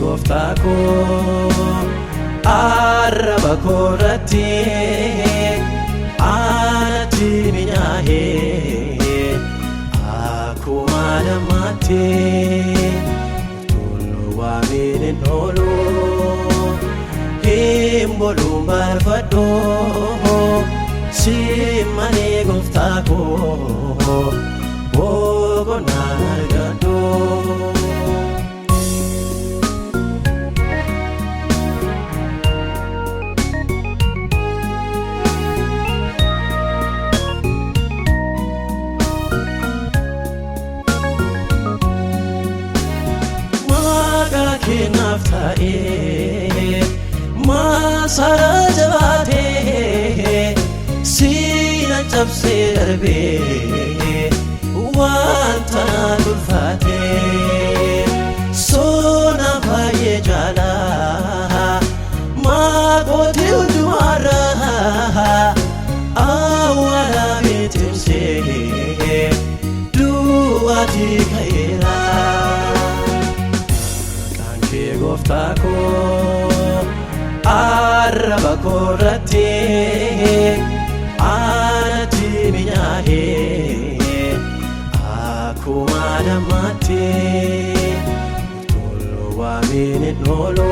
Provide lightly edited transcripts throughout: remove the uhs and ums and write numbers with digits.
Gooftaa koo arraba koorratti anatti minyaa'ee akkuma dammaatti tolu waamiin hin oolu hin boluun barfadhu si malee gooftaa koo boqonnaan argadhu. Maqaa keenyaaf ta'ee maasaraa jabaatee siina cabsee darbee wanta naan ulfaatee sona baay'ee jaalaa maaqootii hundumarraa awwaala beetimsee du'aatii ka'eera. Maqaan kee gooftaa koo arraba koorratti anatti minyaa'ee akkuma dammaatti tolu waamiin hin oolu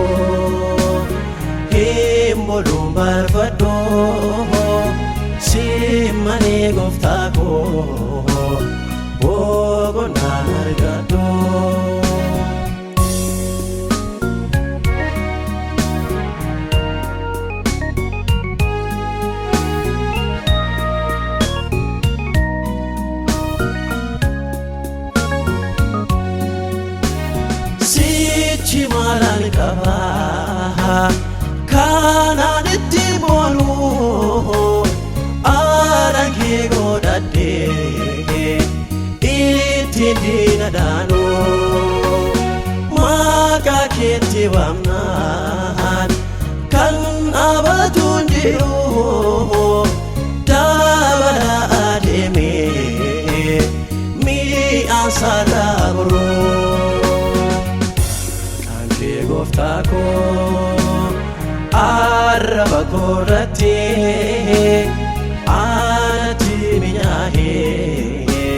hin boluun barfadhu si malee gooftaa koo boqonnaan argadhu. Sichi maalaan qaba kanaan itti boonu aadaan kee godhadhee ittiin diina dhaanu maqaa keetti waamnaan kan dhaabatu hin jiru dabala adeemee mi'aan sarara boruu. Maqaan kee gooftaa koo arraba koorratti anatti minyaa'ee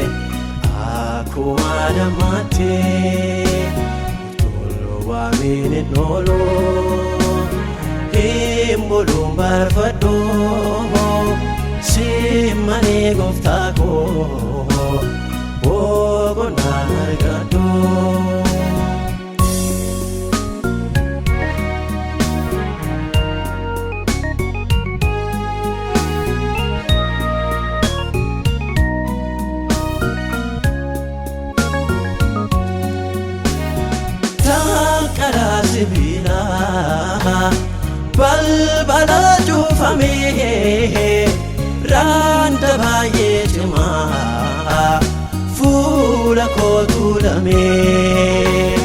akkuma dammaatti tolu waamiin hin oolu hin boluun barfadhu si malee gooftaa koo boqonnaan argadhu. Danqaraa sibiilaa balbala cufamee raanda baay'ee cimaa fuula koo tuulamee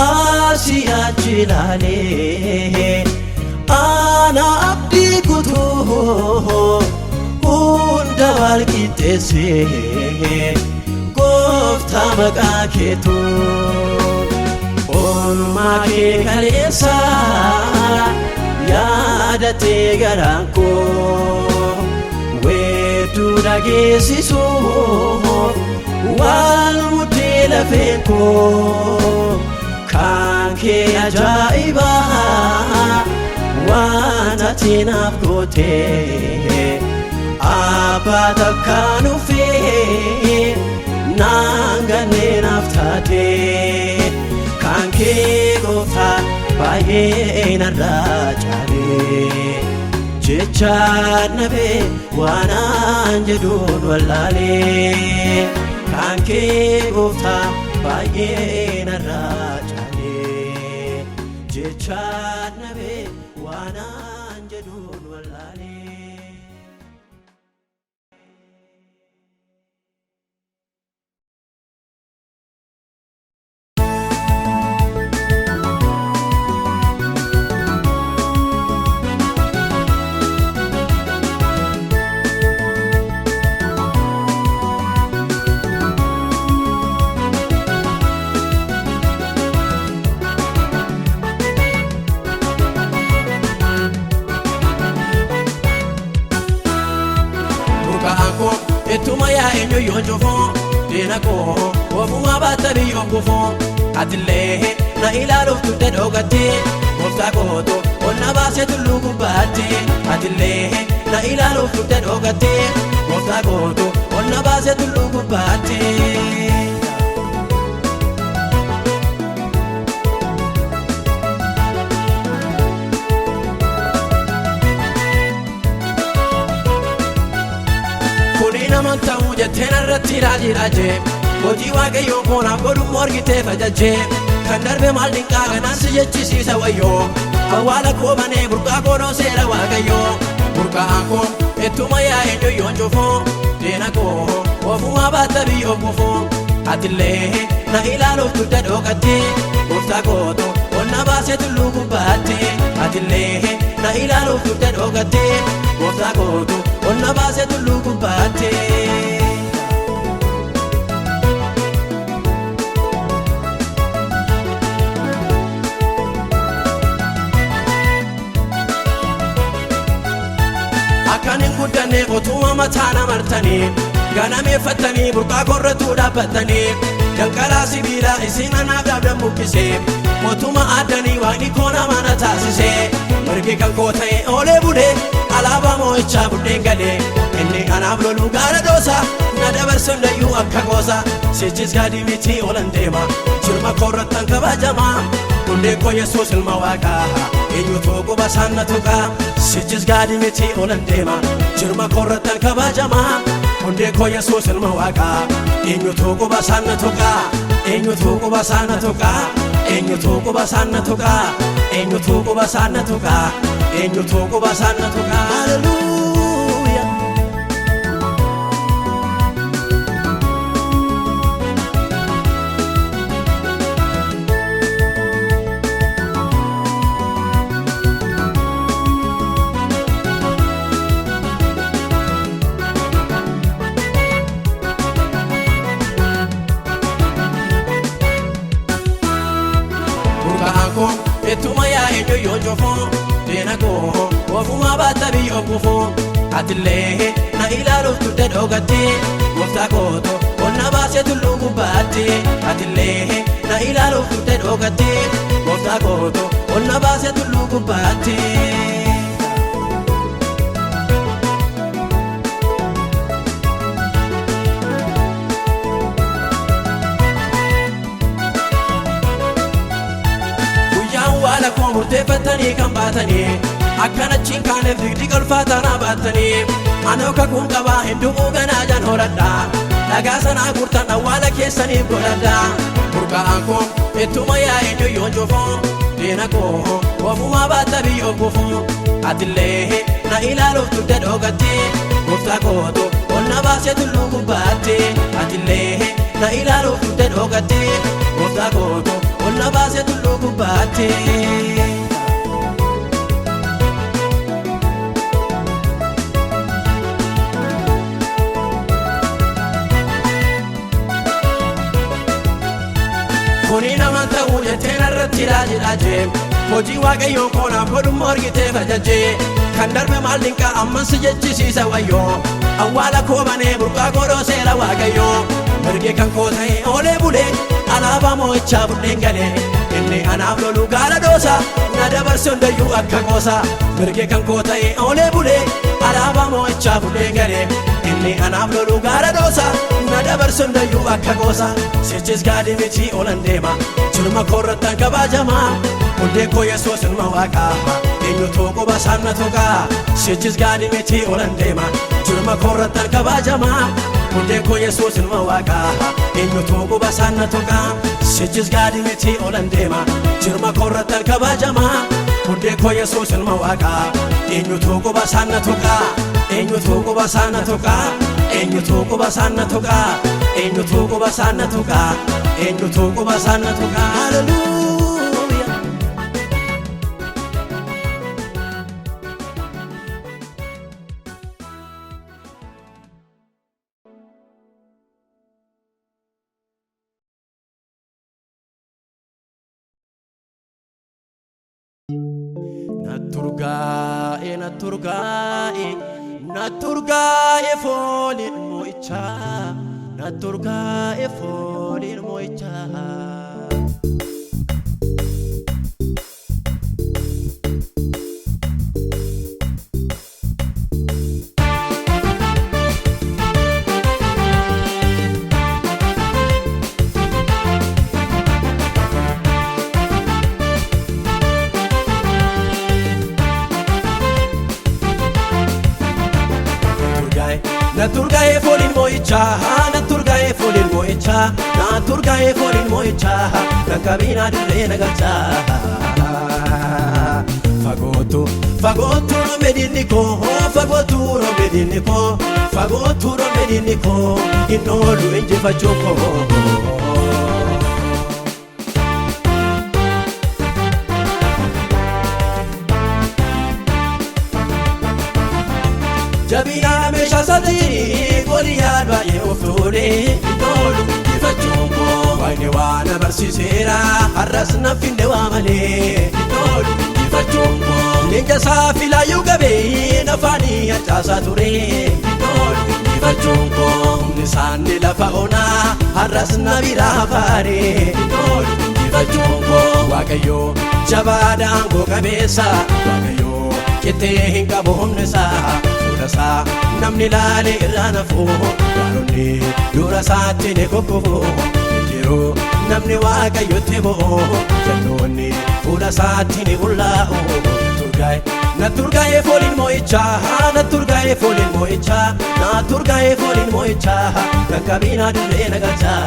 asii achi ilaalee ana abdii kutuu hunda wal qixxeessee gooftaa maqaa keetuu. Oolmaa kee kaleessa yaadatee garaan koo weedduu dhageessisuuf waan muddee lafeen koo kan kee ajaa'ibaa waan ati naaf gootee abbaa takkaan dhufee naan gannee naaf taatee kan kee gooftaa baay'ee narraa caalee jecha nabee waanaan jedhuun wallaalee kan kee gooftaa baay'ee narraa caalee jecha nabee waanaan jedhuun wallaalee. Diina koo ofumaa baata biyyoo kufuu atillee na ilaaluuf tudde dhokatte gooftaa kootu ol na baasee tulluu gubbaatti atillee na ilaaluuf tudde dhokatte gooftaa kootu ol na baasee tulluu gubbaatti. Kuni naman ta'uu jettee narratti raajii raajee hojii waaqayyoon koonaaf godhummoo argitee fajajjee kan darbe maal dinqaa kanaan si jechisiisa wayyoo awwaala koo banee burqaa koonoo seera waaqayyoo burqaan koo ittuma yaa'ee joyyoon cufuu diina koo ofumaa baata biyyoo kufuu atillee na ilaaluuf dugda dhokatte gooftaa kootu ol na baasee tulluu gubbaatti atillee na ilaaluuf dugda dhokatte gooftaa kootu ol na baasee tulluu gubbaatti. Akkan hin guddanneef otuma mataa namartanii ganameeffattanii burqaa korratuu dhaabbattanii danqaraa sibiilaa isin anaaf dhaabdan buqqisee otuma addanii waaqni koo nama na taasisee mirgi kan koo ta'e oolee bulee alaabaa moo'ichaa budheen galee inni anaaf loluu gaara doosa na dabarsuun dayyuu akka goosa sichis gaadii miti olan deema jirma koorrattan kabajamaa hundeen koo Yesuus ilma waaqaa eenyutu quba isaan na tuqaa sichis gaadii miti olan deema jirma koorrattan kabajamaa hundeen koo Yesuus ilma waaqaa eenyutu quba isaan na tuqaa eenyutu quba isaan na tuqaa eenyutu quba isaan na tuqaa eenyutu quba isaan na tuqaa eenyutu quba isaan na tuqaa haleluuyaa. Burqaan koo ittuma yaa'ee joyyoo cufuu diina koo ofumaa baata biyyoo kufuu atillee na ilaaluuf dugda dhokatte gooftaa kootu ol na baasee tulluu gubbaatti atillee na ilaaluuf dugda dhokatte gooftaa kootu ol na baasee tulluu gubbaatti. Guyyaan waala koo murteeffatanii kan baatanii akkana achiin kaaneef digdi galfaataa naa baatanii anoo kakuun qabaa hedduu ganaa jan horadha dhagaa sanaa guurtan awwaala keessaniif godhadha burqaan koo ittuma yaa'ee joyyoon cufuu diina koo ofumaa baata biyyoo kufuu atillee na ilaaluuf dugda dhokatte gooftaa kootu ol na baasee tulluu gubbaatti atillee na ilaaluuf dugda dhokatte gooftaa kootu ol na baasee tulluu gubbaatti. Kuni naman ta'uu jettee narratti raajii raajee hojii waaqayyoon koonaaf godhummoo argitee fajajjee kan darbe maal dinqaa amman si jechisiisa wayyoo awwaala koo banee burqaa godhoo seera waaqayyoo mirgi kan koo ta'e oolee bulee alaabaa moo'ichaa budheen galee inni anaaf loluu gaara doosa na dabarsuun dayyuu akka goosa mirgi kan koo ta'e oolee bulee alaabaa moo'ichaa budheen galee inni anaaf loluu gaara doosa na dabarsuun dayyuu akka goosa sichis gaadii miti olan deema jirma koorrattan kabajamaa hundeen koo Yesuus ilma waaqaa eenyutu quba isaan na tuqaa sichis gaadii miti olan deema jirma koorrattan kabajamaa hundeen koo Yesuus ilma waaqaa eenyutu quba isaan na tuqaa sichis gaadii miti olan deema jirma koorrattan kabajamaa hundeen koo Yesuus ilma waaqaa eenyutu quba isaan na tuqaa eenyutu quba isaan na tuqaa eenyutu quba isaan na tuqaa eenyutu quba isaan na tuqaa eenyutu quba isaan na tuqaa haleluuyaa. Naturgaa'e naturgaa'e naturgaa'e fooliin mo'ichaa Natti urgaa'e fooliin mo'ichaa. Natti urgaa'e fooliin mo'ichaa, natti urgaa'e fooliin mo'ichaa, natti urgaa'e fooliin mo'ichaa, qaqqabina dirree na galchaa. Fagootu, fagootu roobedinni koo, fagootu roobedinni koo, fagootu roobedinni koo, hin oolu injifachuu koo. Jabina meeshaa isaatiin Goliyaad baay'ee of tuulee hin oolu injifachuun koo. Waaqni waa na barsiiseera har'as na finde waa malee hin oolu injifachuun koo. Leenca isaa filaayyuu qabee nafaanii harcaasaa ture hin oolu injifachuun koo. Humni isaanii lafa onaa har'as na biraa faaree hin oolu injifachuun koo. Waaqayyoo jabaadhaan aangoo qabeessa, Waaqayyoo qixxee hin qabu humni isaa. Fuula isaa namni ilaalee irraa nafu, gaaronni dura isaatti ni kukkufu. Jiru namni Waaqayyotti bo'u, jalloonni fuula isaatti ni bullaa'u. Natti urgaa'e fooliin mo'ichaa, natti urgaa'e fooliin mo'ichaa, natti urgaa'e fooliin mo'ichaa, qaqqabina dirree na galchaa.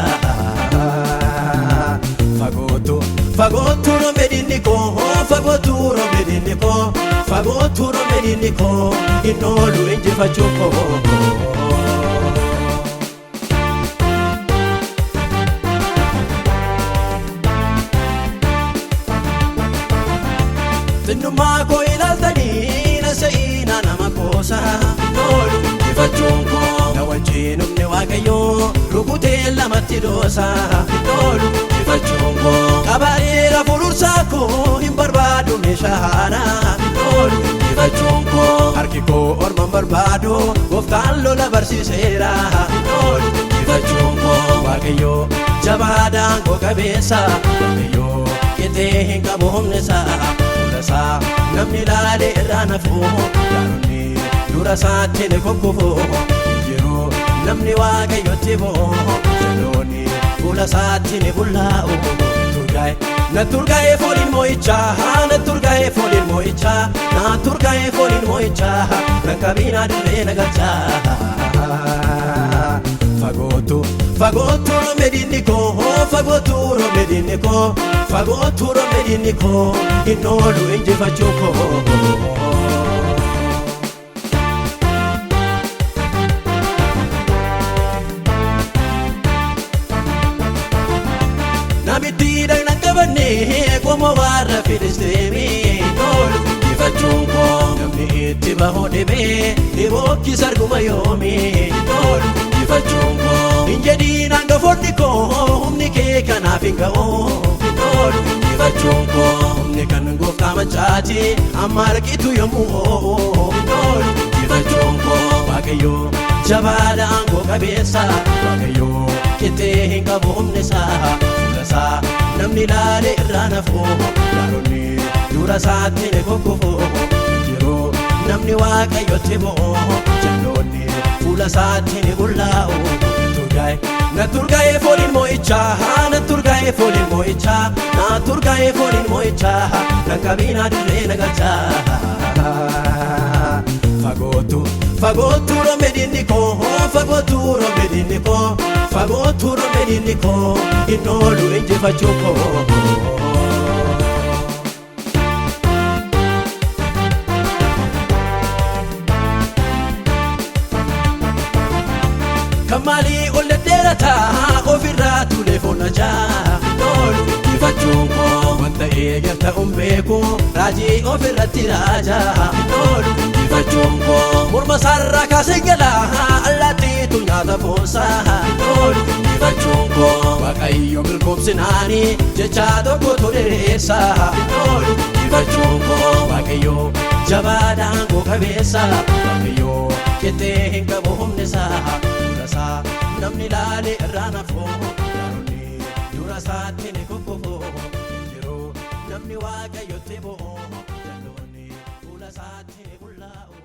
Fagootu, fagootu roobedinni koo, fagootu roobedinni koo, fagootu roobedinni koo, hin oolu injifachuu koo. Xinnummaa koo ilaaltanii na se'inaa nama qoosa, hin oolu injifachuun koo. Na wajjin humni Waaqayyoo rukutee lamatti doosa, hin oolu injifachuun koo. Qabareera fuulursaa koo hin barbaadu meeshaa haaraa, hin oolu injifachuun koo. Harki koo orma hin barbaadu gooftaan lola barsiiseera, hin oolu injifachuun koo. Waaqayyoo jabaadhaan aangoo qabeessa, Waaqayyoo qixxee hin qabu humni isaa. Fuula isaa namni ilaalee irraa nafu, gaaronni dura isaatti ni kukkufu. Jiru namni Waaqayyotti bo'u, jalloonni fuula isaatti ni bullaa'u. Natti urgaa'e fooliin mo'ichaa, natti urgaa'e fooliin mo'ichaa, natti urgaa'e fooliin mo'ichaa, qaqqabina dirree na galchaa. Fagootu, fagootu roobedinni koo, fagootu roobedinni koo, fagootu roobedinni koo, hin oolu injifachuu koo. Namitti dhagna qabanne qomoo warra Filisxeemii, hin oolu injifachuun koo. Namni itti bahu dhibee dhibookkis arguma yoomii, hin oolu injifachuun koo. Hin jedhiin hangafoonni koo humni kee kanaaf hin ga'u, hin oolu injifachuun koo. Humni kan gooftaa machaati amma argitu yommuu oo'u, hin oolu injifachuun koo. Waaqayyoo jabaadha aangoo qabeessa, Waaqayyoo qixxee hin qabu humni isaa. Fuula isaa namni ilaalee irraa nafu, gaaronni dura isaatti ni kukkufu. Jiru namni Waaqayyotti bo'u, jalloonni fuula isaatti ni bullaa'u. Natti urgaa'e fooliin mo'ichaa, natti urgaa'e fooliin mo'ichaa, natti urgaa'e fooliin mo'ichaa, qaqqabina dirree na galchaa. Fagootu, fagootu roobedinni koo, fagootu roobedinni koo, fagootu roobedinni koo, hin oolu injifachuu koo. Kan maalii ol dhedheerataa ofirraa tulee foon ajaa, hin oolu injifachuun koo. Wanta eegal ta'uun beeku raajii ofirratti raajaa, hin oolu injifachuun koo. Morma isaarraa kaasee galaa allaattiitu nyaata foonsaa, hin oolu injifachuun koo. Waaqayyo milkoomsinaanii jecha tokkotu dheeressaa, hin oolu injifachuun koo. Waaqayyo jabaadhaan aangoo qabeessa, Waaqayyo qixxee hin qabu humni isaa. Fuula isaa Namni laalee irraa nafoo yaaronni dura isaatti ni kukkufoo hin jiru namni waaqayyotti bu'u jalloonni fuula isaatti ni bullaa'u.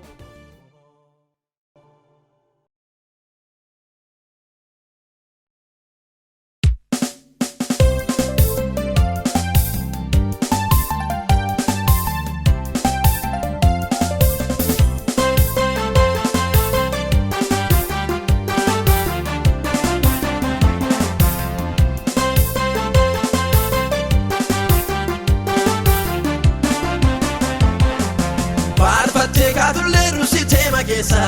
Faarfattee kaatullee russitee makeessa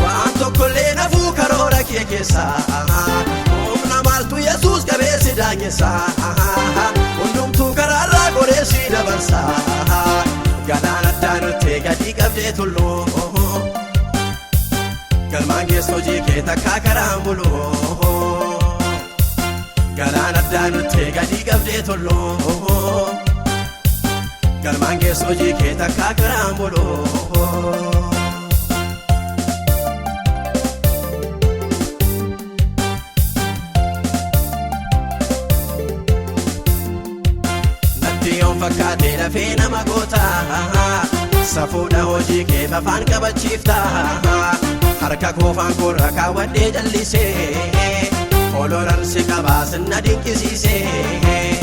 waan tokkollee nafuu karoora kee keessa humna maaltu Yesuus qabeessi daangessa hundumtuu karaarraa goreessi dabarsa galaana addaan gadi qabdee tulluu galmaan geessu hojii kee takkaa karaan bulu galaana addaan gadi qabdee tulluu. Galmaan geessu hojii kee takkaa karaan bulu. Natti yoon fakkaate lafee nama goota safuudha hojii kee afaan qabachiifta harka koofaan korra kaawwadhee jallisee ololan si qabaa sinna dinqisiisee.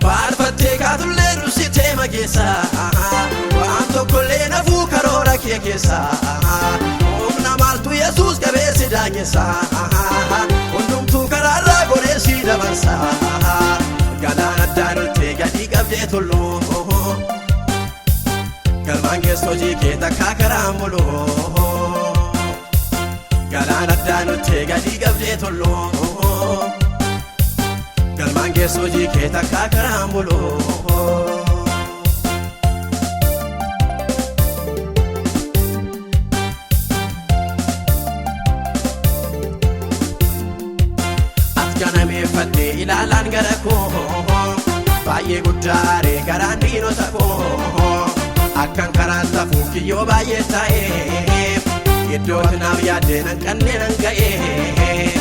Faarfattee kaatullee russitee makeessa waan tokkollee nafuu karoora kee keessa humna maaltu Yesuus qabeessi daangessa hundumtuu karaarraa goreessi dabarsa galaana addaan gadi qabdee tulluu galmaan geessu hojii kee takkaa karaan bulu galaana addaan gadi qabdee tulluu. Galmaan geessu hojii kee takkaa karaan bulu. As ganameeffadhee ilaalaan gara koo baay'ee guddaaree garaan diinota koo akkan karaa tafuuf kiyyoo baay'ee taa'ee iddootti naaf yaaddee nan qannee nan ga'ee.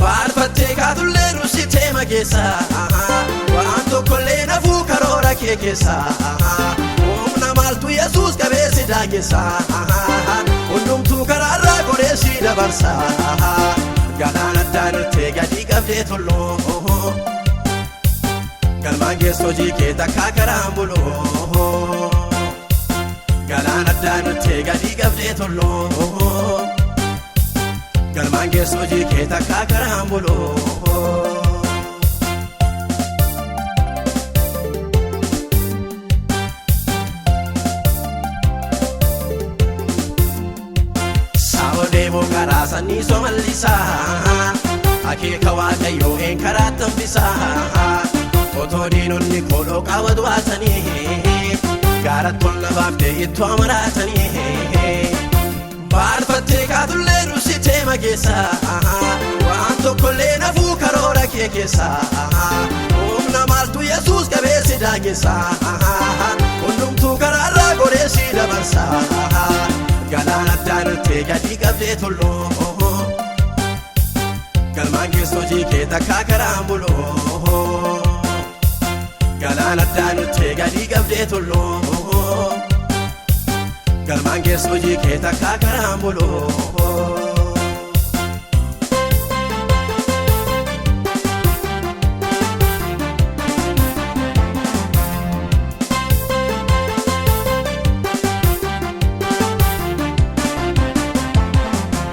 Faarfattee kaatullee russitee makeessa waan tokkollee nafuu karoora kee keessa humna maaltu Yesuus qabeessi daangessa hundumtuu karaarraa goreessi dabarsa galaana addaan gadi qabdee tulluu galmaan geessu hojii kee takkaa karaan bulu galaana addaan gadi qabdee tulluu. Galmaan geessu hojii kee takkaa karaan bulu. Saawwa deemuu karaa sanii somallisaa akeeka waaqayyoo een karaa tambisaa otoo diinonni koodhoo qaawwatu baatanii gaara tola baaftee ittoo amaraatanii. Faarfattee kaatullee russitee makeessa waan tokkollee nafuu karoora kee keessa humna maaltu Yesuus qabeessi daangessa hundumtuu karaarraa goreessi dabarsa galaana addaan gadi qabdee tulluu galmaan geessu hojii kee takkaa karaan bulu galaana addaan gadi qabdee tulluu. Galmaan geessu hojii kee takkaa karaan bulu.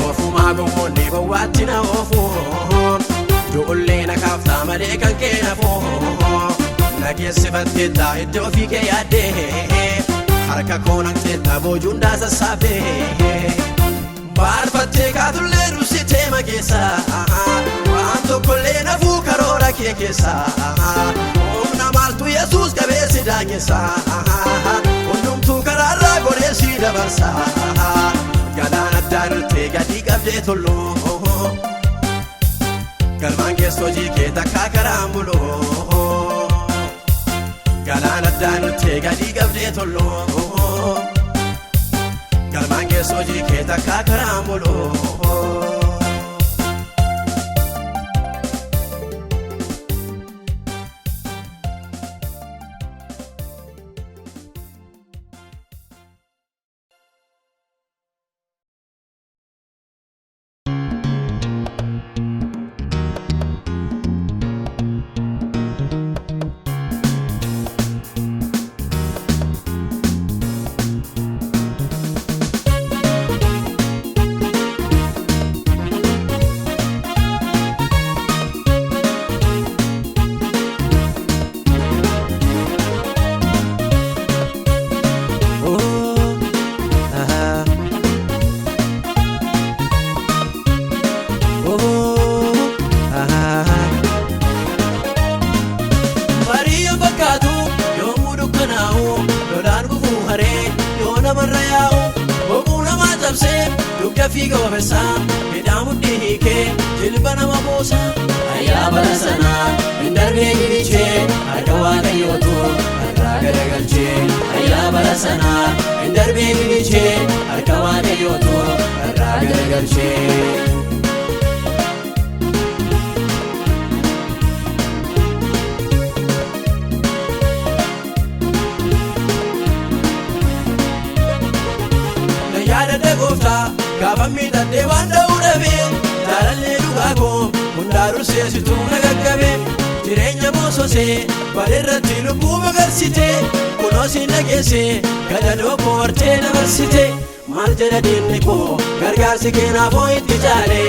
Ofumaa gowwoonni bowwaatti na oofu du'ullee na kaaftaa malee kan kee nafu na geessifattee taa iddoo ofii kee yaaddee. Harka koonaan teettaa boojuun daasassaabee Faarfattee kaatullee russitee makeessa waan tokkollee nafuu karoora kee keessa humna maaltu Yesuus qabeessi daangessa hundumtuu karaarraa goreessi dabarsa galaana addaan gadi qabdee tulluu galmaan geessu hojii kee takkaa karaan bulu Galaana addaan gadi qabdee tulluu galmaan geessu hojii kee takkaa karaan bulu. namarra yaa'u boquu namaa cabsee dugda fiiga wabeessaa hidhaa mudhii hiikee jilba nama buusa. Ayyaa bara sanaa hin darbee gilichee harka waaqayyootu irraa garagalchee. Ayyaa bara sanaa hin darbee gilichee harka waaqayyootu irraa garagalchee. Na yaadadha gooftaa gaafa miidhadhee waan dha'uu dhabee jaalallee dhugaa koo hundaa durseessituu na qaqqabe jireenya boososee bareerratti lubbuu magarsite kunoo siin dhageesse gadadoo koo hortee dabarsite maal jedha diinni koo gargaarsi kee naaf hoo itti caale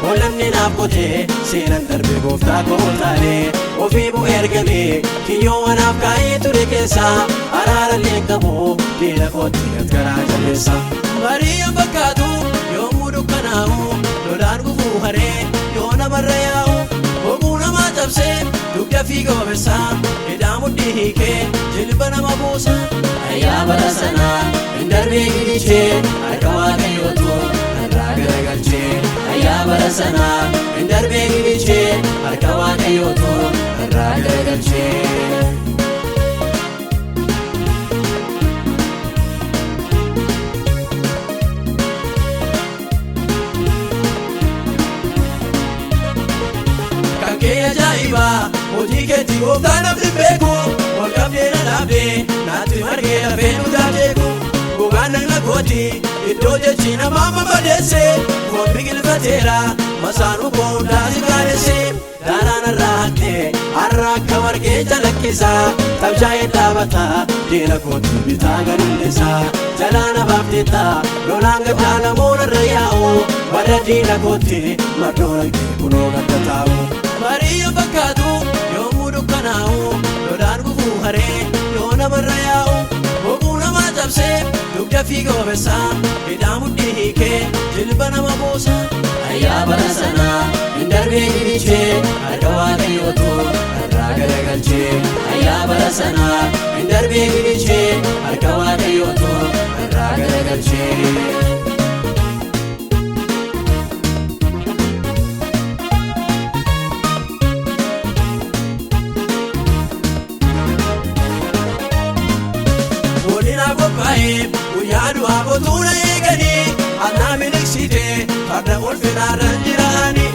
hollanni naaf qotee seenan darbe gooftaa koo taale ofii bu'ee ergamee kiyyoo anaaf kaa'ee ture keessa araarallee qabu diina kootti garaa jabeessa. Mariin fakkaatu yoomuu dukkanaa'u lolaan gufuu haree yoo namarra yaa'u boquu namaa cabsee dugda fiiga wabeessaa hidhaa mudhii hiikee jilba nama buusa. Ayyaa bara sanaa hin darbee gilichee harka waaqayyootu irraa garagalchee. Ayyaa bara sanaa hin darbee gilichee harka waaqayyootu irraa garagalchee. Kan kee ajaa'ibaa hojii keetti gooftaa namni beeku ol qabdee na dhaabdee naatti margee lafee nu taateeku gogaan dhagna kooti iddoo jechi namaa mabadeesse foon biqilfateera masaanuu koo hundaa si qaanesse daaraan irraa haqee har'a akka margee calaqqisa tabshaa'ee dhaabata diina kootti bitaa gadhiisa jalaana baafteetta lolaan gaddaa namoota irra yaa'u warra diina kootti mardoo dhaqee kunoo gadda taa'u. Mariin fakkaatu yoomuu dukkanaa'u lolaan gufuu haree yoo namarra yaa'u boquu namaa cabsee dugda fiiga wabeessaa hidhaa mudhii hiikee jilba nama buusa. Ayyaa bara sanaa hin darbee gilichee harka waaqayyootu irraa garagalchee. Ayyaa bara sanaa hin darbee gilichee harka waaqayyootu irraa garagalchee. Godina qophaa'ee guyyaa du'aa qotuu na eeganii annaa miliqsitee farda ulfinaarra jiraani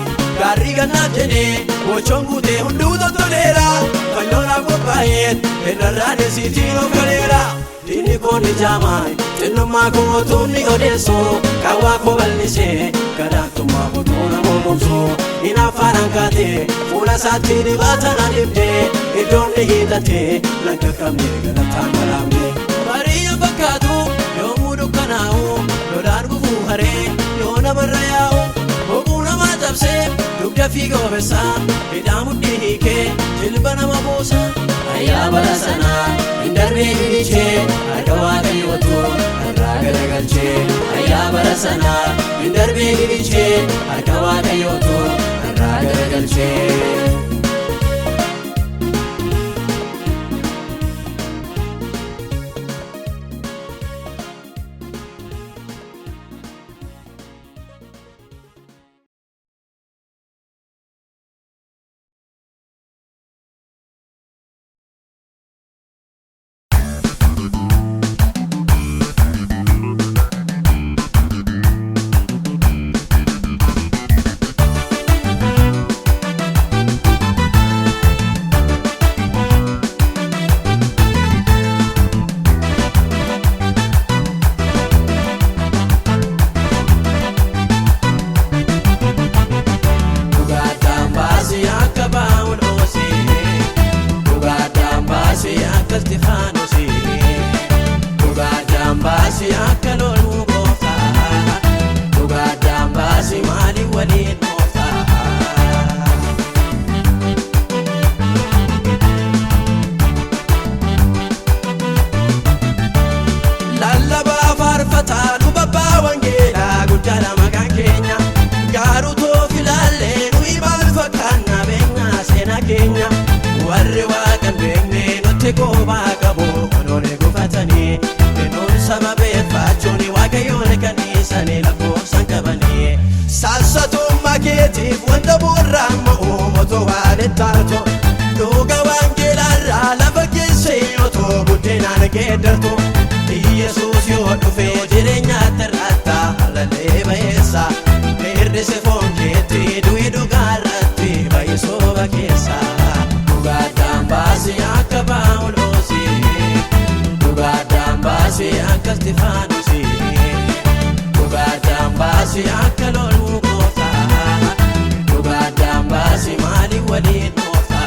gaarri gannaaf jedhee bochoon guutee hunduu tottoleera fannoonaaf qophaa'ee irrarraa deessitiin of galeera diinni koo ni jaamaa xinnummaa koo otuu ni odeessu qawwaa koo bal'isee gadaantummaa otuu na mormomsu hinaafaadhaan kaatee fuula isaatti dibaata na dhibdee iddoon ni hiixatee nan qaqqabne galataan galaamne. Mariin fakkaatu yoomuu dukkanaa'u lolaan gufuu haree yoo namarra yaa'u boquu namaa cabsee dugda fiiga wabeessaa hidhaa mudhii hiikee jilba nama buusa. Ayyaa bara sanaa hin darbee gilichee harka waaqayyootu irraa garagalchee. Ayyaa bara sanaa hin darbee gilichee harka waaqayyootu irraa garagalchee. Dhugaadhaan baasii akka Phaawuloosii dhugaadhaan baasii akka Istifaanosii dhugaadhaan baasii akka loluu gooftaa dhugaadhaan baasii maaliin waliin mooftaa. Lallabaa faarfataa lubabbaa wangeelaa guddaadha maqaan keenya garuu toof ilaallee nuyi maal fakkaanna beeknaa seenaa keenya warri waaqa hin beekne nutti koobaa qabu onoon gufatanii nuun sababeeffachuu. Jiraachuun waaqayyoon kan dhiisanii lakkoofsaan qabanii. Sassatummaa keetiif wanta bu'uuraan mo'uu otoo waan hin taatu. Dhuga wangeelaarraa lafa geesse otoo buddeenaan geeddartu. Iyesuus yoo dhufe jireenyaatti irratta halallee ba'eessa. Hir'ise foon keetti du'i dhugaarratti baay'isooba keessa. Dhugaadhaan baasii akka Paawuloosii. Dhugaadhaan baasii akka Istifaanosii. Dhugaadhaan baasii akka loluu gooftaa. Dhugaadhaan baasii maaliif waliin mooftaa?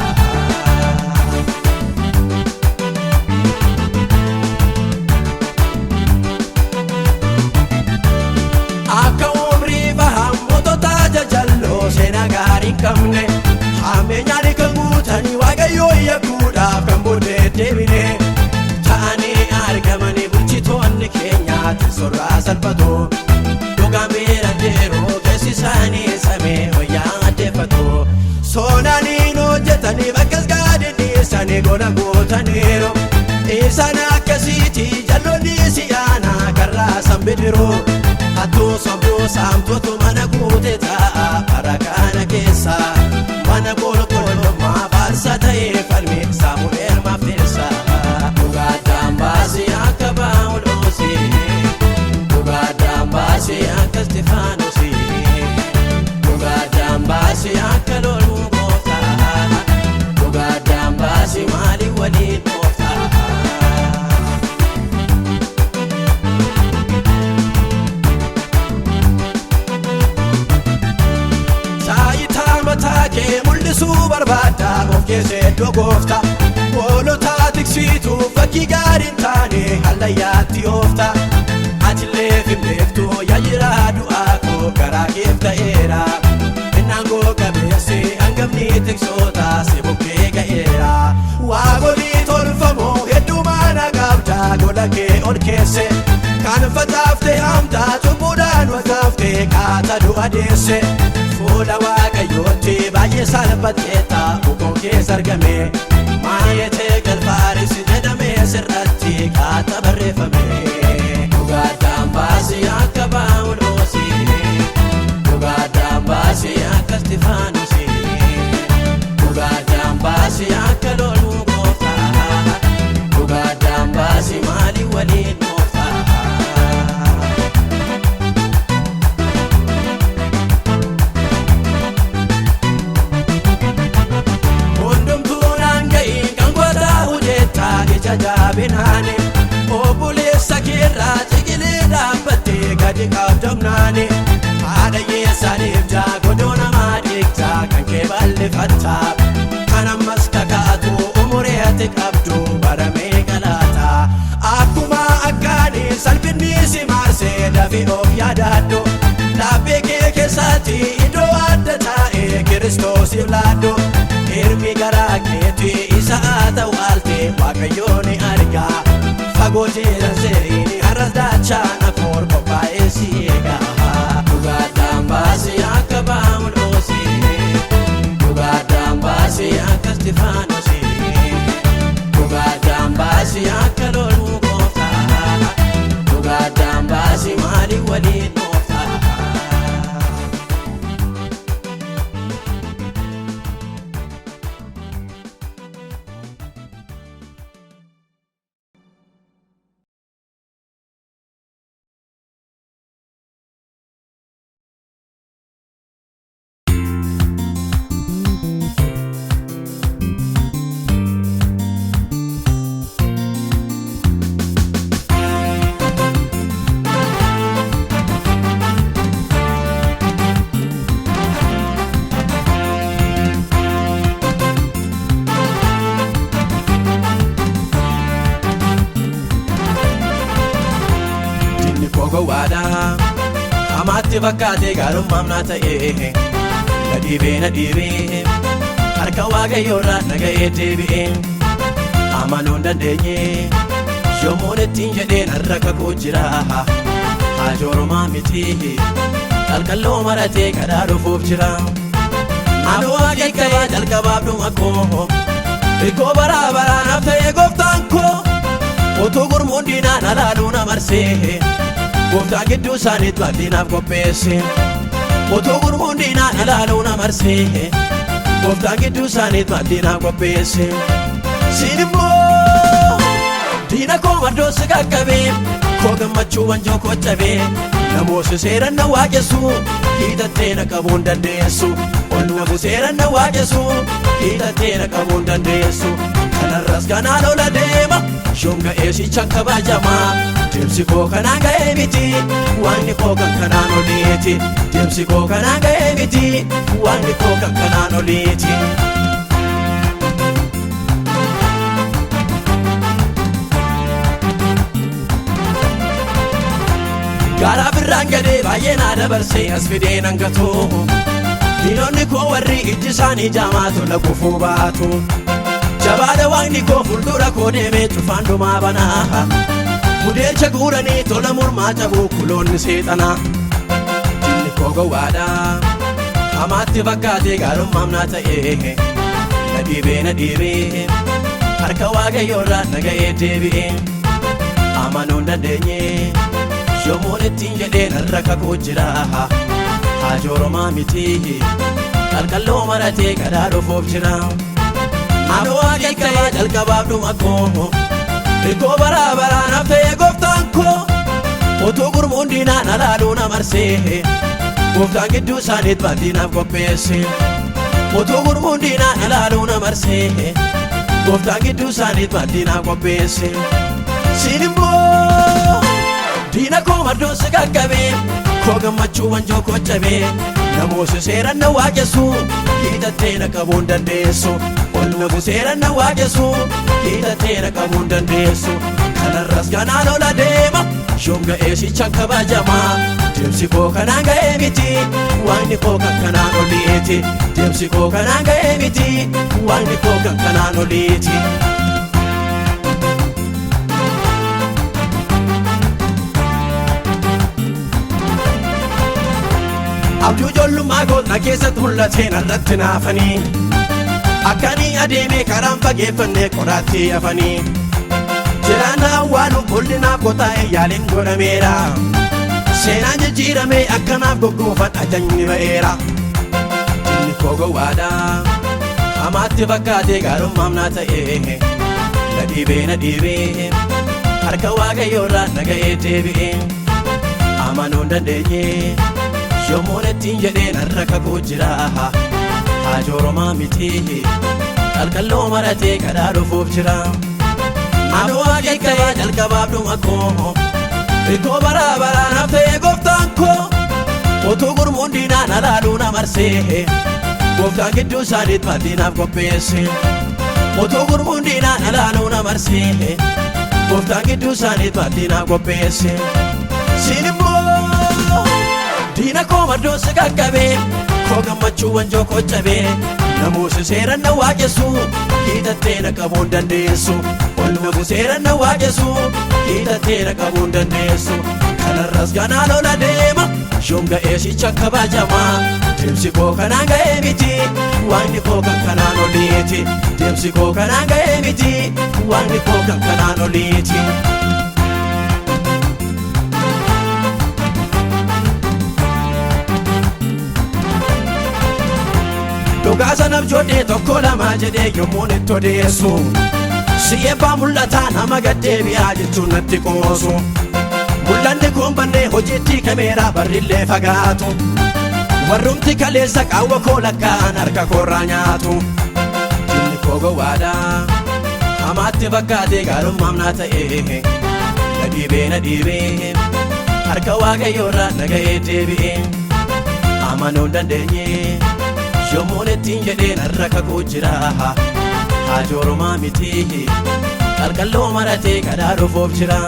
Akka umrii bahan mootota jajalloo seenaa gaarii hin qabne hammeenyaan kan guutanii waaqayyoo yakkuudhaaf kan booddee deebine ta'anii argamanii bulchitoonni keenya teessoorraa salphatu dhugaan bira jiru keessi isaanii samee wayyaa addeeffatu soonaniin hojjetanii bakkas gadi dhiisanii gola guutaniiru isaan akkasiiti jalloonni si'aanaa karraa sanbidiru. Hattuu sobduu saamtuutu mana guute taa'a bara kana keessa. Mana qulqullummaa faarsa ta'ee falmi Saamu'eel maaf teessa. Dhugaadhaan baasii akka Paawuloosii. Dhugaadhaan baasii akka Istifaanosii. Dhugaadhaan baasii akka loluu gooftaa. Dhugaadhaan baasii maaliif waliin mooftaa? Taayitaa mataa kee mul'isuu barbaadda of keessa iddoo goofta. Hoolotaa tiksituu fakkii gaarii hin taane hallayyaatti oofta. Atillee finbeektu yaayiraa du'aa koo garaa keef ta'eera. Innaan koo qabeessi hangafni tiksoota si bukkee ga'eera. Waaqolii tolfamoo hedduu mana qabda gola kee ol keesse. Kan facaafte haamtaa cubbuudhaan wakaafte qaata du'a deesse. Fuula waaqayyootti baay'ee salphateetta bukoon keessa argame. Maayetee galfaaris jedhamee sirratti qaata barreeffame. Dhugaadhaan baasii akka Paawuloosii. Dhugaadhaan baasii akka Istifaanosii. Dhugaadhaan baasii akka loluu gooftaa. Dhugaadhaan baasii maaliif waliin mooftaa? Hundumtuu naan ga'iin kan gootaa hojjetta ija jaabinaani. Obboleessa keerraa ciqilee dhaabbattee gadi qabdamnaani. Haadha yeessaaniif jaa godoo namaa dhiigtaa kan kee bal'ifatta. Kan ammas kakaatu umurii ati qabdu baramee galaata. Akkuma akkaani salphinni si marsee dafii of yaadadhu. Laphee kee keessatti iddoo adda taa'e Kiristoosiif laadhu. Hirmi garaa keetii isa haa ta'u aalte waaqayyoo ni arga. Fagoo jiran seeriin har'as daachaan afoor qophaa'ee si eega. Dhugaadhaan baasii akka Paawuloosii. Dhugaadhaan baasii akka Istifaanosii. Dhugaadhaan baasii akka loluu gooftaa. Dhugaadhaan baasii maaliif waliin mooftaa? Dinni koo gowwaadha. Hamaatti fakkaatee gaarummaam naa ta'e. Na dhiibee na dhiibee. Harka waaqayyoorraa na ga'ee deebi'ee. Amanuu hin dandeenye. Yommuun ittiin jedheen har'a kakuu jira. Haajoorumaa miti. Qalqalloo maratee kadhaa dhufuuf jira. Ani waaqeeffama jalqabaaf dhuma koo. Hirkoo baraa baraa naaf ta'e gooftaan koo. Utuu gurmuun diinaan alaaluu na marsee. Gooftaan gidduu isaaniitti maaddiinaaf qopheesse. Utuu gurmuun diinaa ilaaluu na marsee. Gooftaan gidduu isaaniitti maaddiinaaf qopheesse. Siin immoo diina koo mardoo si qaqqabee koo gammachuu wanjoo koo cabee namoota seeran na waaqessu hiixattee na qabuun dandeessu. Ol nafu seeran na waaqessu hiixattee na qabuun dandeessu. Kanarras kanaan ola deema shonga eesicha kabajamaa. Deemsi koo kanaan ga'ee miti waaqni koo kan kanaan oliiti. Deemsi koo kanaan ga'ee miti waaqni koo kan kanaan oliiti. Garaa birraan gadee baay'ee naa dabarsee as fidee nan gatu. Diinonni koo warri ijji isaanii jaamaa tola kufuu baatu. Jabaadha waaqni koo fuuldura koo deemee cufaan dhumaa banaa. Gudeecha guuranii tola mormaa cabuu kuloonni seexanaa. Diinni koo gowwaadha. Hamaatti fakkaatee gaarummaam naa ta'e. Na dhiibee na dhiibee harka waaqayyoorraa na ga'ee deebi'ee. Amanuu hin dandeenye. Yommuun ittiin jedhee narra kakuu jira. Haajoromaa miti qalqalloo maratee garaa dhufuuf jira. Ani waaqni ta'ee jalqabaaf dhuma koo. Hirkoo baraa baraan haftee gooftaan koo. Utuu gurmuun diinaa na laaluu na marsee. Gooftaan gidduu isaaniitti maaddiinaaf qopheesse. Utuu gurmuun diinaa na laaluu na marsee. Gooftaan gidduu isaaniitti maaddiinaaf qopheesse. Siin immoo diina koo mardoo si qaqqabee koo gammachuu wanjoo koo cabee namoota seeran na waaqessu hiixattee na qabuun dandeessu. Ol nafu seeran na waaqessu hiixattee na qabuun dandeessu. Kanarras kanaan ola deema shonga eesicha kabajamaa. Deemsi koo kanaan ga'ee miti waaqni koo kan kanaan oliiti. Deemsi koo kanaan ga'ee miti waaqni koo kan kanaan oliiti. Abjuu ijoollummaa koo na keessatti mul'atee narratti naafanii. Akkanii adeemee karaan fageeffannee qoraattii hafanii. Jiraannaa awwaalu qulqullinaaf qotaa'e yaaliin godhameera. Seenaan jijjiiramee akkanaaf goggoofan ajajni ba'eera. Diinni koo gowwaadha. Hamaatti fakkaatee gaarummaam naa ta'e. Na dhiibee na dhiibee harka waaqayyoorraa na ga'ee deebi'ee. Amanuu hin dandeenye yommuun ittiin jedhee narra kakuu jira. Haajoromaa miti qalqalloo maratee kadhaa dhufuuf jira. Ani waaqni ta'ee jalqabaaf dhuma koo. Hirkoo baraa baraan haftee gooftaan koo. Utuu gurmuun diinaa na laaluu na marsee. Gooftaan gidduu isaaniitti maaddiinaaf qopheesse. Utuu gurmuun diinaa na laaluu na marsee. Gooftaan gidduu isaaniitti maaddiinaaf qopheesse. Siin immoo diina koo mardoo si qaqqabee koo gammachuu wanjoo koo cabee namoota seeran na waaqessu hiixattee na qabuun dandeessu. Ol nafu seeran na waaqessu hiixattee na qabuun dandeessu. Kanarras kanaan ola deema shonga eesicha kabajamaa. Deemsi koo kanaan ga'ee miti waaqni koo kan kanaan oliiti. Deemsi koo kanaan ga'ee miti waaqni koo kan kanaan oliiti. Dhugaa sana abjoodhee tokko lama jedhee yommuun itti odeessu. Si eebbaa mul'ataa nama gaddeebi'aa jechuun natti qoosu. Mul'anni kun bannee hojiitti kameeraa barrillee fagaatu. Warrumti kaleessa qaawwa koo lakkaa'an harka koorraa nyaatu. Diinni koo gowwaadha. Hamaatti fakkaatee gaarummaam naa ta'e. Na dhiibee na dhiibee harka waaqayyoorraa na ga'ee deebi'ee. Amanuu hin dandeenye yommuun ittiin jedhee narra kakuu jira. Haajoromaa miti qalqalloo maratee kadhaa dhufuuf jira.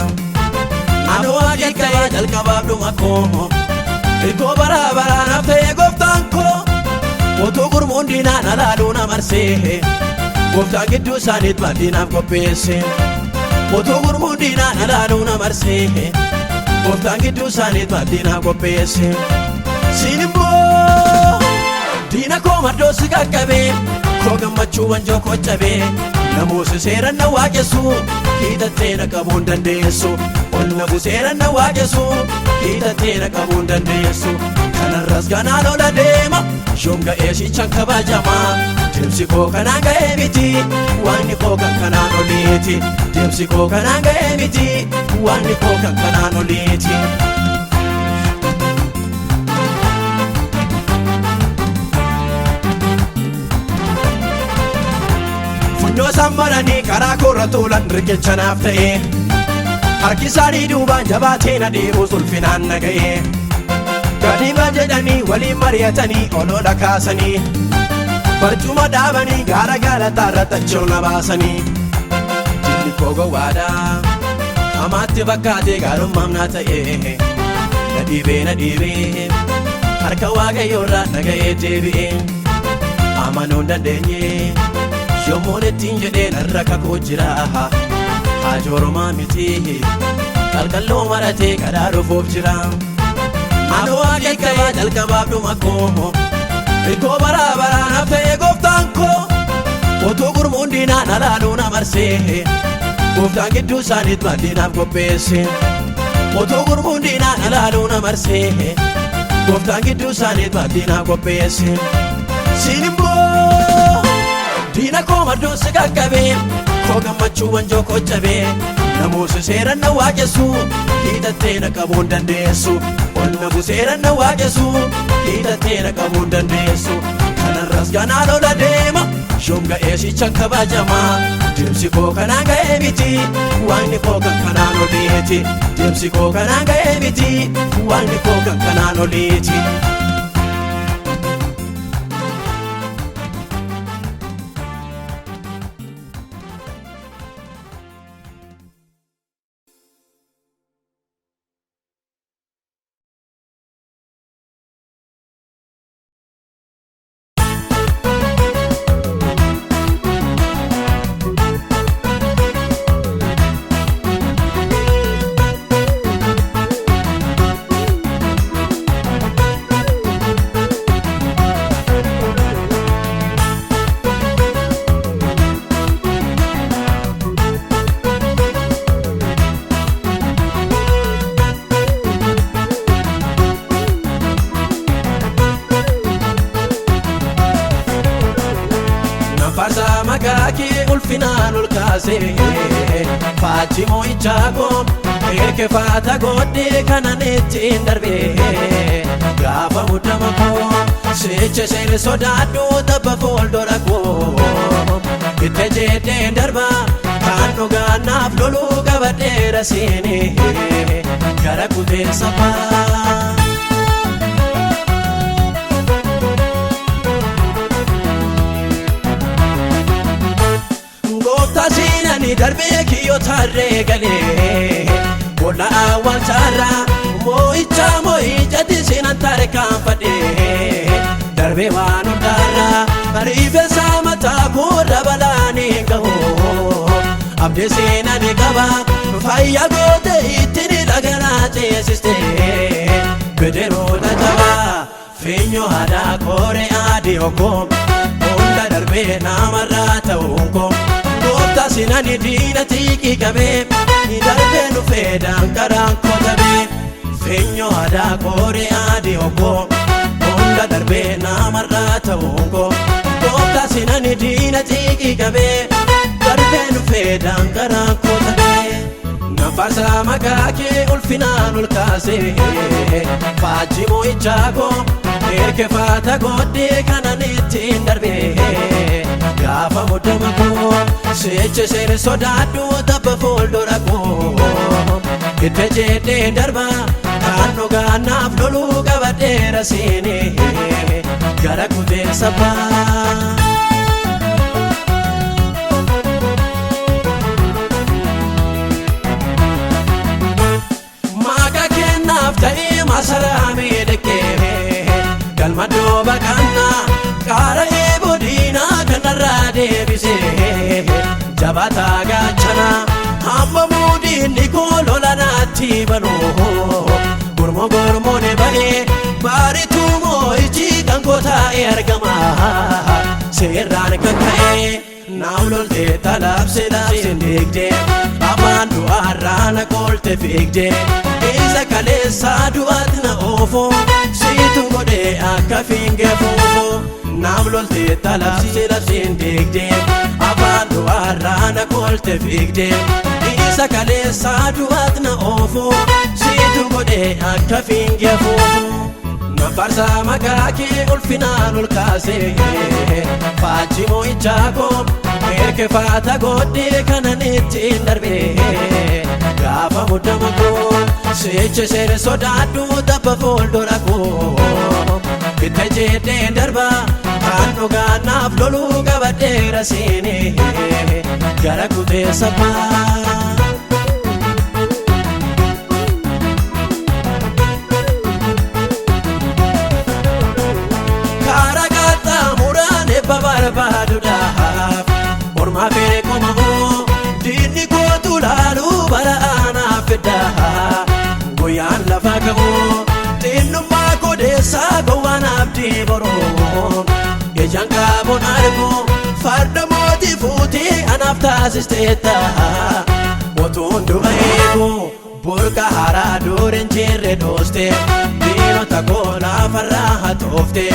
Ani waaqni ta'ee jalqabaaf dhuma koo. Hirkoo baraa baraan haftee gooftaan koo. Utuu gurmuun diinaa na laaluu na marsee. Gooftaan gidduu isaaniitti maaddiinaaf qopheesse. Utuu gurmuun diinaa na laaluu na marsee. Gooftaan gidduu isaaniitti maaddiinaaf qopheesse. Siin immoo diina koo mardoo si qaqqabee koo gammachuu wanjoo koo cabee. Namoota seeraan na waaqessu hiixattee na qabuu hin dandeessu. Ol na buseera na waaqessu hiixattee na qabuu hin dandeessu. Kanarras ganaan ola deema yoom ga'ee sichan kabajama. Deemsi koo kanaan ga'ee miti waaqni koo kan kanaan oliiti. Deemsi koo kanaan ga'ee miti waaqni koo kan kanaan oliiti. Funyoo isaan maranii karaa koorra tuulan riqicha naaf ta'e. Harki isaanii duubaan jabaatee na dhiibus ulfinaan na ga'e. Gadiima jedhanii waliin mari'atanii olola kaasanii. Barcuma dhaabanii gaara galataa irratti achi ol na baasanii. Diinni koo gowwaadha. Hamaatti fakkaatee gaarummaaf naa ta'e. Na dhiibee na dhiibee harka waaqayyoorraa na ga'ee deebi'ee. Amanuu hin dandeenye yommuun ittiin jedhee narra kakuu jira. Haajoorumaa miti qalqalloo maratee kadhaa dhufuuf jira. Anoo akeekabaa jalqabaaf dhuma koo hirkoo baraa baraa naaf ta'ee gooftaan koo utuu gurmuun diinaa na laaluu na marsee gooftaan gidduu isaaniit maaddii naaf qopheesse. Utuu gurmuun diinaa na laaluu na marsee gooftaan gidduu isaaniit maaddii naaf qopheesse. Siin immoo diina koo maddoon si qaqqabee koo gammachuu wanjoo koo cabee namoota seeran na waaqessu hiixattee na qabuu hin dandeessu. Ol na buseeran na waaqessu hiixattee na qabuu hin dandeessu. Kanarras ganaan ola deema yoom ga'ee sichan kabajama. Deemsi koo kanaan ga'ee miti waaqni koo kan kanaan oliiti. Deemsi koo kanaan ga'ee miti waaqni koo kan kanaan oliiti. Nafaasa maqaa kee ulfinaan ol kaasee faajji moo'ichaa koo erkefaata godhee kanan ittiin darbee gaafa muddama koo sicha isheen sodaadhu tabba fuuldura koo itti jedheen darba kan dhugaa naaf loluu qabadheera siinii gara kuteen saffaa. Gooftaa siinani darbee kiyyoo tarree galee boolla awwaalchaarraa moo'icha moo'ichatti siinan tarkaanfadhee darbee waan hundaarraa rifeensa mataa koorra balaan hin gahu abdii siinani qaba fayyaa goote ittiin dhaganaa ceesiste bidiruudha jabaa finyoo aadaa kooree adii okkoo hunda darbee namarraa ta'uun koo gooftaa sinani diina xiiqii qabee darbee dhufee daanqaraan kotabee finyoo aadaa kooree adii okkoo hunda darbee namarraa ta'uun koo gooftaa sinani diina xiiqii qabee darbee dhufee daanqaraan kotabee. Nafaasa maqaa kee ulfinaan ol kaasee faajji moo'ichaa koo erkefaata godhee kanan ittiin darbee gaafa muddama koo sicha isheen sodaadhu tabba fuuldura koo itti jedheen darba kan dhugaa naaf loluu qabadheera siinii gara kuteen sabbaa. Maaqa kennaaf ta'ee masaraa miidhagee galma dooba kannaa qaara eeboo diinaa kanarraa deebisee jabataa gaachanaa hamma muudiinni koo lola naatti banu gurmoo gurmoon ba'ee baarituu moo'ichi kan koo taa'ee argama seerraan kan ka'e. Naaf loltee talaabsee labseen deegdee afaan du'aarraa na qoolte fiigdee isa kaleessaa du'aatti na oofoo siitu godhee akka fiingee foofoo. Naaf loltee talaabsee labseen deegdee afaan du'aarraa na qoolte fiigdee isa kaleessaa du'aatti na oofoo siitu godhee akka fiingee foofoo. Nafarsa maqaa kee ulfinaan ol kaasee faajji moo'ichaa koo erkefaata godhee kanan ittiin darbee gaafa muddama koo sichi seene sodaadhu tabba fuuldura koo itti jedheen darba kan dhugaa naaf loluu qabadheera seenee gara kutee sabbaa. Barbaaduudhaaf ormaa fee qomoo diinni kootu laaluu bara aanaaf fiddaa guyyaan lafa ka'uu xinnummaa kodeessaa gowwaan abdii boroo ijaan qaaboon argu farda mootii fuutee anaaf taasisteetta otuun du'a eegu burqa haaraa durin jirre dhooste diinota koo lafarraa hatoofte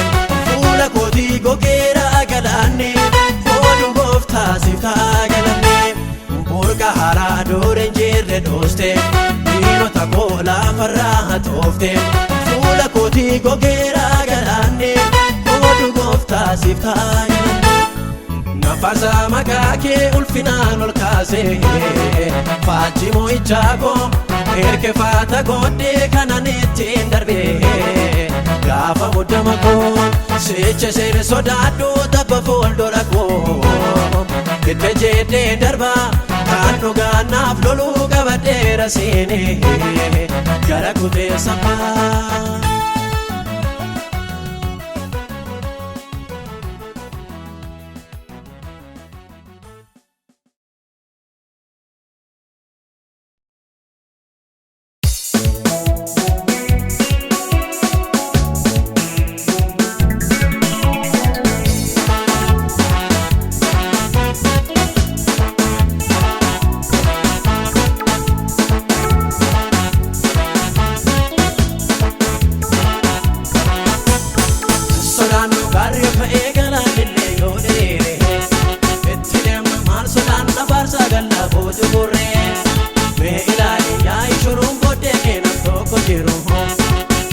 fuula kootii gogeera galaanne foodhu gooftaa siif ta'a galanne burqa haaraa durin jirre dhooste diinota koo lafarraa hatoofte fuula kootii gogeera galaanne foodhu gooftaa siif ta'a galanne. Nafarsa maqaa kee ulfinaan ol kaasee faajji moo'ichaa koo erkefaata godhee kanan ittiin darbee gaafa muddama koo sicha seene sodaadhu tabba fuuldura koo itti jedhee darba kan dhugaa naaf loluu qabadheera seenee gara kutee sabbaa. Sodaannu gaarri fa'ee galaanillee yoo dheere itti deemna maal sodaanna faarsaa gallaa booju burree mee ilaali yaa'i shuruun booddee keenan tokko jiru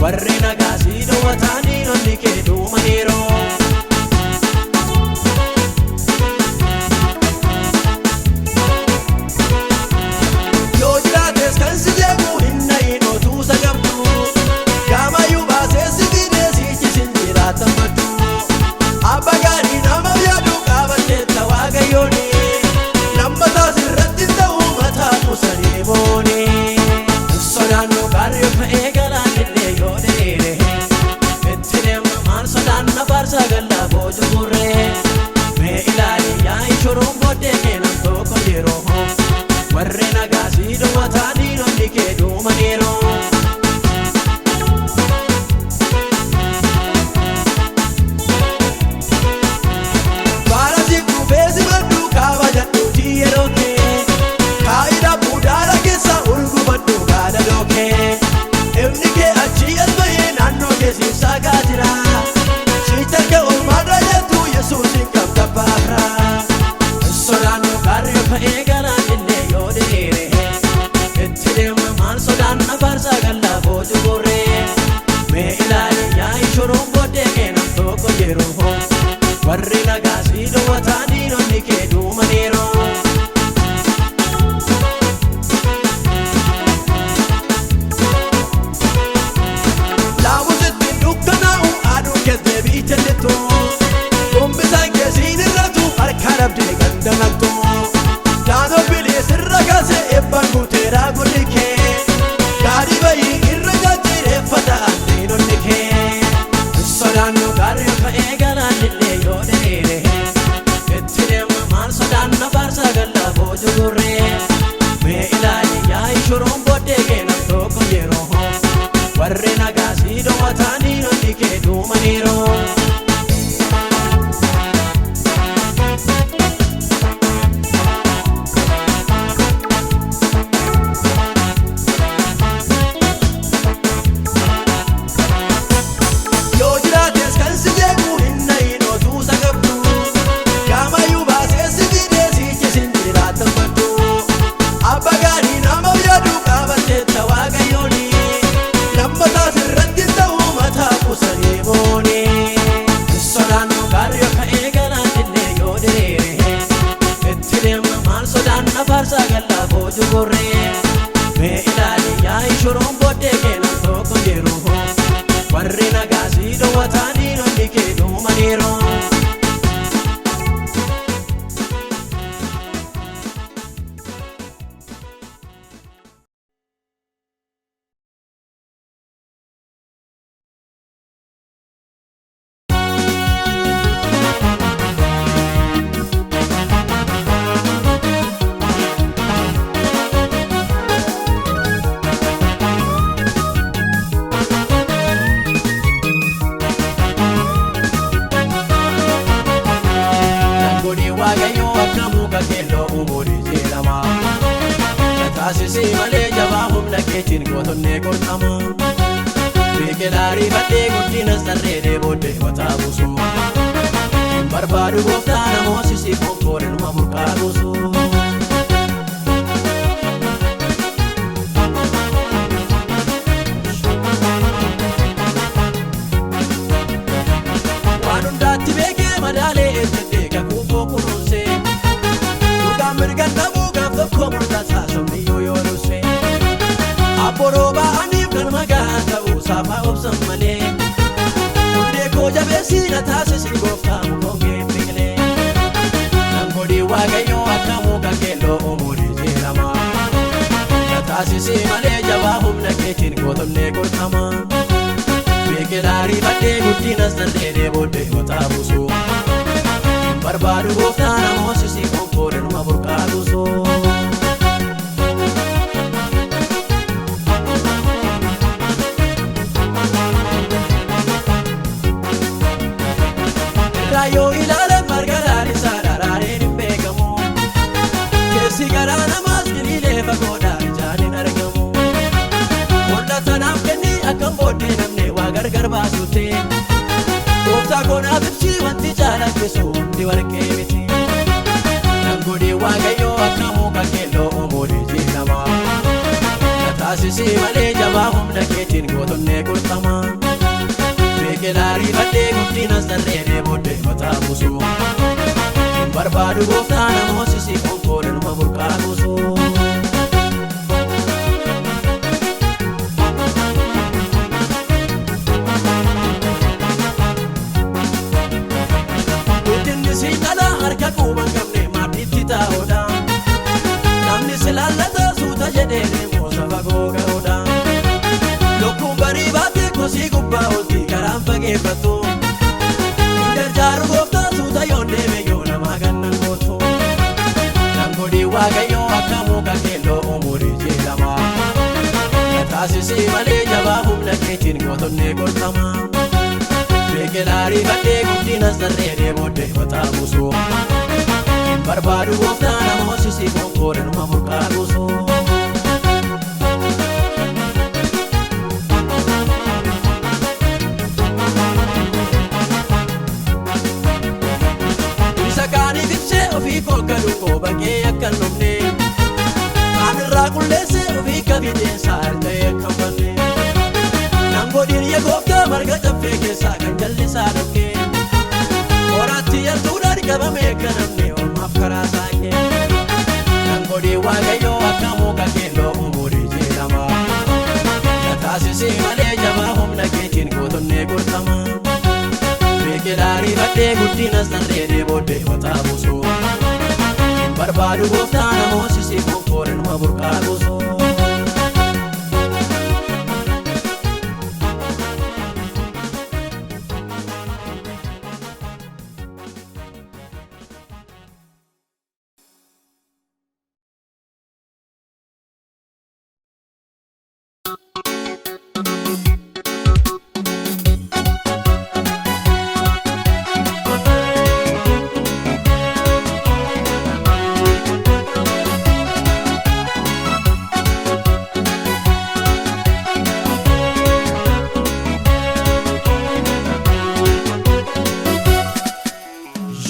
warri nagaa sii dhowwataa diinonni kee duumaniiru. Yoo jiraates kan si jeequ hin dhayin otuusa qabdu gaamayyuu baasee si fidee sichi sin jiraatan baddu abba gaarii nama yaadu qabateetta waaqayyooni lammataa sirratti ta'uu mataa qusanii booni sodaannu gaarri fa'ee galaanillee yoo dheere itti deemna maal sodaanna faarsaa gallaa booju burree mee ilaali yaa'i shuruun booddee keenan tokko jiru warri nagaa sii dhowwataa diinonni kee duumaniiru. Baala siquu feesi maddu kaabajadhuutii yeroo kee kaayida buudaara keessa urgufadhu gaada dookee ifni kee achii as bahee naannoo kee siif saagaa jira siicharka olmaadha jettu yesuusin qabda baafra sodaannu gaarri fa'ee galaanillee yoo dheere itti deemna maal sodaanna faarsaa gallaa booju burree mee ilaali yaa'i shuruun booddee keenan tokko jiru warri nagaa sii dhowwataa diinonni kee duumaniiru. Laamusitti dukkanaa'u aduun keessee biichellitu gombisaan keessiin irratu harka dhabdee ganda naqxu daanoo bilee sirra kaasee eebbaan guuteeraa gurri kee gaarii bayii irra jajjireeffata diinonni kee sodaannu gaarri fa'ee galaanillee yoo dheere itti deemna maal sodaanna faarsaa gallaa booju gurree mee ilaali yaa'i shuruun booddee keenan tokko jiru warri nagaa sii dhowwataa diinonni kee duumaniiru. Taasisii malee jabaa humna keetiin gootonnee gorxama. Biqilaa riifadhee guddina sarreedee booddee mataa buusu. Hin barbaadu gooftaa namoosisii konkoore numa burqaa buusu. Waan hundaatti beekee madaalee eeggate kakuu koo kunuunsee. Dhugaan mirga dhabuu gaaf tokko murtaasaa sabni yoo yoo dursee. Abboroo ba'aniif kan magaa ta'uu saafaa obsan malee. Hundee koo jabeessii na taasisi gooftaa mukoon biqilee. Nan godhi waaqayyoo akka muka keelloo umurii jedhama. Na taasisi malee jabaa humna keetiin gootonnee gorxama. Biqilaa riifadhee guddina sarreedee booddee mataa buusu. Hin barbaadu gooftaa namoosisii konkoore numa burqaa buusu. Irraa yoo ilaalan marga laalisaa dharaareen hin beekamu. Keessi garaa namaas giriilee fagoodhaa ijaan hin argamu. Mul'ata naaf kenni akkam booddee namni waa gargar baasutti. Gooftaa koonaaf ibsi wanti caalakkisu hundi warqee miti. Nan godhi waaqayyoo akka muka keelloo umurii jedhama. Na taasisii malee jabaa humna keetiin gootonnee qurxama. Biqilaa riifadhee guddina sarreedee booddee mataa buusu. Hin barbaadu gooftaa namoosisii konkoore numa burqaa buusu. Guddinni si dhala harka quba hin qabne maaddiitti taa'uudha. Namni si laallata suuta jedhee deemu fagoo ga'uudha. Lukkuun barii baatee kosii gubbaa olti karaan fageeffatu. Hin gargaaru gooftaa suuta yoon deeme yoo namaa gannan gootu. Nan godhi waaqayyoo akka muka keelloo umurii jedhama. Na taasisii malee jabaa humna keetiin gootonnee gorxama. Biqilaa riifadhee guddina sarreedee booddee mataa buusu. Hin barbaadu gooftaa namoosisii konkoore numa burqaa buusu. Isa kaaniif ibsee ofii koo galuu koo baqee akka hin dhumne. Kaan irraa qulleessee ofii kabideensaa ta'ee akka hin banne. Nan godhin yaa gooftaa marga caffee keessaa kan jallisaa dhokee. Qoraatti yartuudhaan qabamee akka namni ormaaf karaa saaqee. Nan godhi waaqayyoo akka muka keelloo umurii jedhama. Na taasisii malee jabaa humna keetiin gootonnee gorxama. Biqilaa riifadhee guddina sarreedee booddee mataa buusu. Hin barbaadu gooftaa namoosisii konkoore numa burqaa buusu.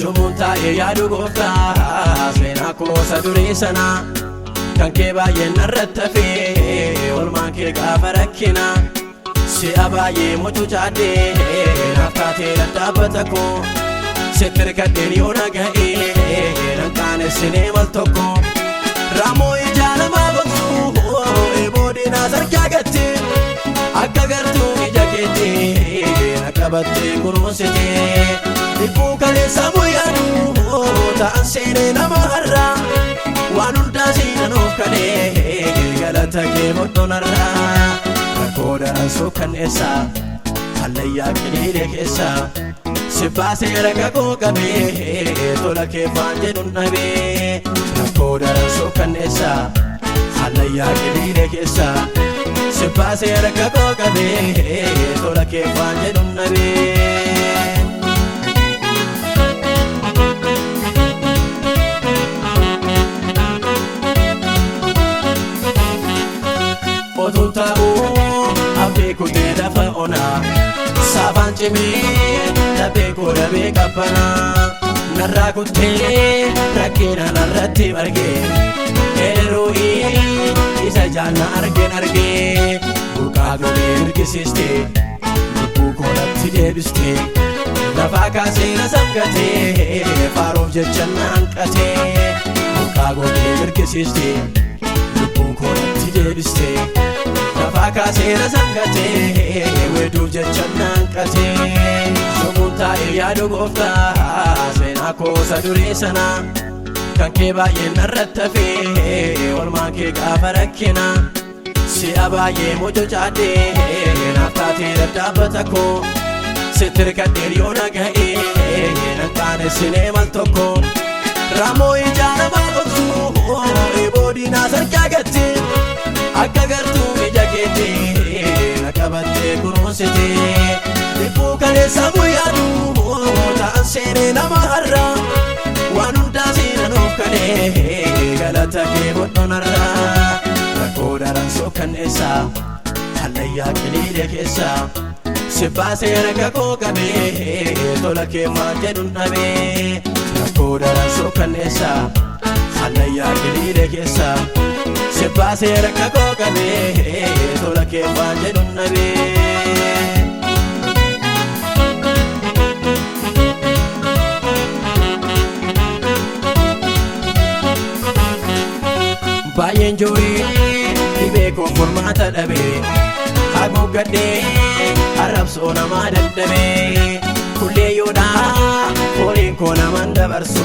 Yomuun taa'ee yaadu gooftaa seenaa koosa durii sana kan kee baay'een narratti hafee olmaan kee gaafa rakkina si'a baay'ee mucucaadhee naaf taatee dhadhaabbata koo sitti hirkadheen yoo na ga'ee nan qaanessinee mal tokko raamoo ijaa namaa gomsu eeboo diinaa sarkaa gatti akka gartuu ija keetti na qabattee kunuunsitee. Dhibbuu kaleessa guyyaadhu ta'an seenee nama har'a waan hundaa siinan of kalee galata kee hodhonarra rakkoo daran suukanneessa hallayyaa qiliilee keessa si baasee raga koo qabee tola kee faan jedhuun dhabee rakkoo daran suukanneessa hallayyaa qiliilee keessa si baasee raga koo qabee tola kee faan jedhuun dhabee. Utuun taa'uu abdii kutee lafa onaa saafaan cimee lafee koo dhabee qabbanaa narraa kuttee rakkina narratti margee eeru'ii isa jaalla argeen argee burqaa golee hirkisiistee lubbuu koolatti deebistee lafaa kaasee na sangatee faaruuf jecha naan qatee burqaa golee hirkisiistee lubbuu koolatti deebistee lafaa kaasee na sangatee weeduuf jecha naan qatee yommuu taa'e yaadu gooftaa seenaa koosa duree sanaa kan kee baay'een narratti hafee olmaan kee gaafa rakkina si'a baay'ee mojocaadhee naaf taatee daddaabbata koo sitti hirkadhee yoo na ga'ee nan qaanessinee mal tokko raamoo ijaa namaa dhoksu boodinaa sarkaa gatti akka gartuu ija keetti na qabattee kunuunsite dhibbuu kaleessa guyyaadu ta'an seenee nama har'a waan hundaa seenan of kalee galata kee bodhonarra rakkoo daran sookanneessa hallayyaa qiliilee keessa si baasee raga koo qabee tola kee maan jedhuun dhabee rakkoo daran sookanneessa hallayyaa qiliilee keessa si baasee raga koo qabee tola kee maan jedhuun dhabee. Baay'een jooree dhibee koo furmaata dhabee haguuggadhee arrabsoo namaa dadhabee kullee yoodhaa fooliin koo naman dabarsu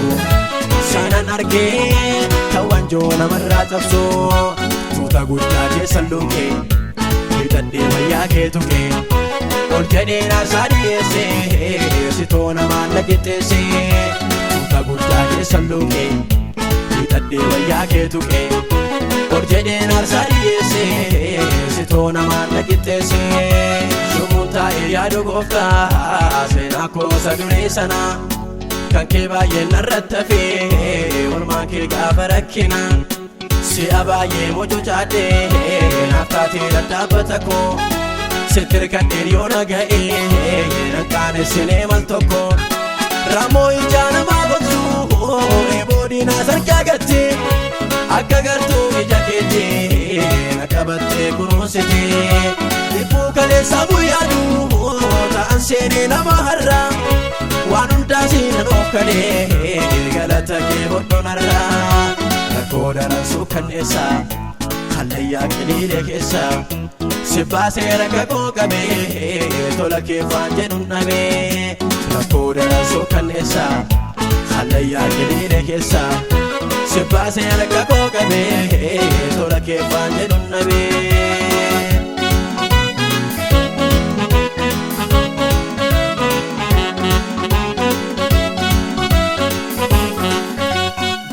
seenan argee tawwanjoo namarraa cabsu tuuta guddaa keessa luqee hidhadhee wayyaa kee tuqee ol jedhee naasaa dhiyeessee sitoo namaan na qixxeessee tuuta guddaa keessa luqee hidhadhee wayyaa kee tuqee ol jedheen aarsaa dhiyeessee sitoo namaan na qixxeessee yommuu taa'e yaadu gooftaa seenaa koosa duree sanaa kan kee baay'een narratti hafee olmaan kee gaafa rakkina si'a baay'ee mojocaadhee naaf taatee daddaabbata koo sitti hirkadhee yoo na ga'ee nan qaanessinee mal tokko raamoo ijaa namaa gogsu boodinaa sarkaa gatti akka gartuu ija keetti na qabattee kunuunsite dhibbuu kaleessa guyyaadu ta'an seenee nama har'a waan hundaa seenan of kalee galata kee bodhonarra rakkoo daran suukanneessa hallayyaa qiliilee keessa si baasee raga koo qabee tola kee waan jedhuun dhabee rakkoo daran suukanneessa hallayyaa qiliilee keessa si baasee raga koo qabee tola kee waan jedhuun dhabee.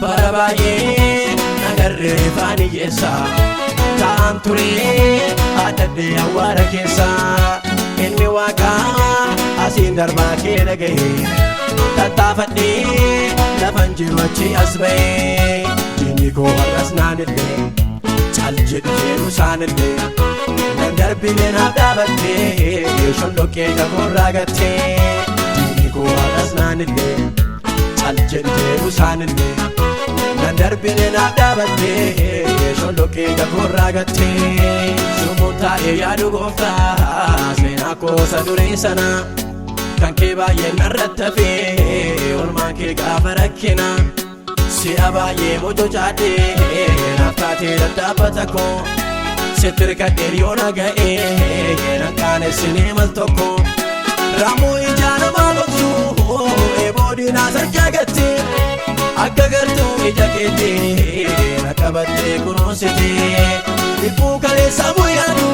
Bara baay'ee nagarree faani keessa ta'an turee addadhee awwaara keessa inni waaqaa asiin darbaa kee dhaga'e tattaafadhee lafan jiru achi as ba'ee diinni koo har'as naanillee cal jedhu jedhu isaanillee nan darbine naaf dhaabattee shondoqqee jaboorraa gattee diinni koo har'as naanillee cal jedhu jedhu isaanillee nan darbine naaf dhaabattee shondoqqee jaboorraa gattee yommuu taa'e yaadu gooftaa seenaa koosa duree sanaa kan kee baay'een narratti hafee olmaan kee gaafa rakkina si'a baay'ee mojocaadhee naaf taatee daddaabbata koo sitti hirkadhee yoo na ga'ee nan qaanessinee mal tokko raamoo ijaa namaa dhoksu boodinaa sarkaa gatti akka gartuu ija keetti na qabattee kunuunsite dhibbuu kaleessa guyyaadu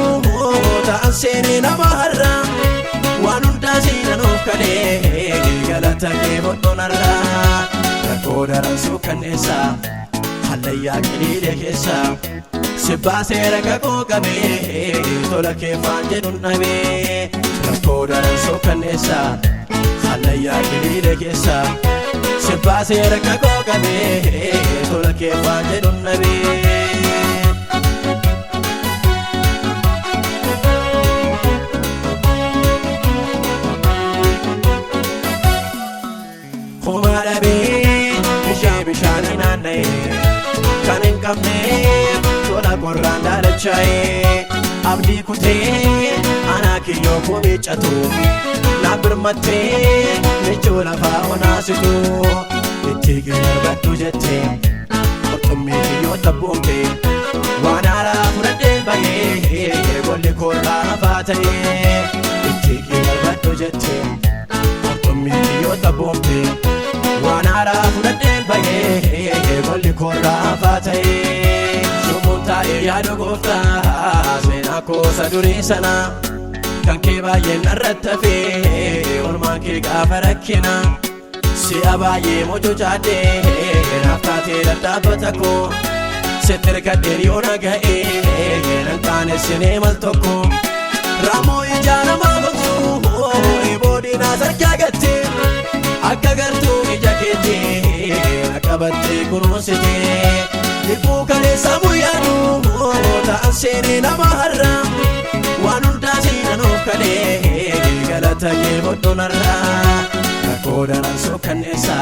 ta'an seenee nama har'a waan hundaa seenan of kalee galata kee bodhonarra rakkoo daran suukanneessa hallayyaa qiliilee keessa si baasee raga koo qabee tola kee waan jedhuun dhabee rakkoo daran suukanneessa hallayyaa qiliilee keessa si baasee raga koo qabee tola kee waan jedhuun dhabee. dhufneef tola qorraan daalachaa'ee abdii kutee anaa kiyyoo koo miiccatu na birmattee michuu lafaa onaasitu itti garbadhu jettee qurxummii kiyyoo tabboomte waan haaraa fudhadhee bahee golli koorraa hafaa ta'ee itti garbadhu jettee qurxummii kiyyoo tabboomte waan haaraa fudhadhee bahee golli koorraa hafaa ta'ee sumuun taa'ee yaada gooftaa seenaa koosa durii sana kan kee baay'een narratti hafee olmaan kee gaafa rakkina si'a baay'ee mojojaadhee naaf taatee dhadhaabbata koo sitti hirkadheen yoo na ga'ee nan taane sinee mal tokko raamoo ijaa namaa gomsu boodinaa sarkaa gattee akka gartuu ija keetii na qabattee kunuunsitee dhibbuu kaleessa guyyaanu ta'an seenee nama har'a waan hundaa seenanuuf kalee galata kee bodhonarra rakkoo daran sukkanneessa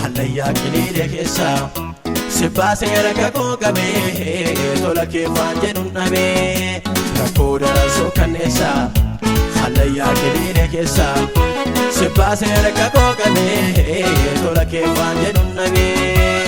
hallayyaa qiliilee keessa si baasee rakka koo qabee tola kee waan jedhuun dhabee rakkoo daran sukkanneessa hallayyaa qiliilee keessa si baasee rakka koo qabee tola kee waan jedhuun dhabee.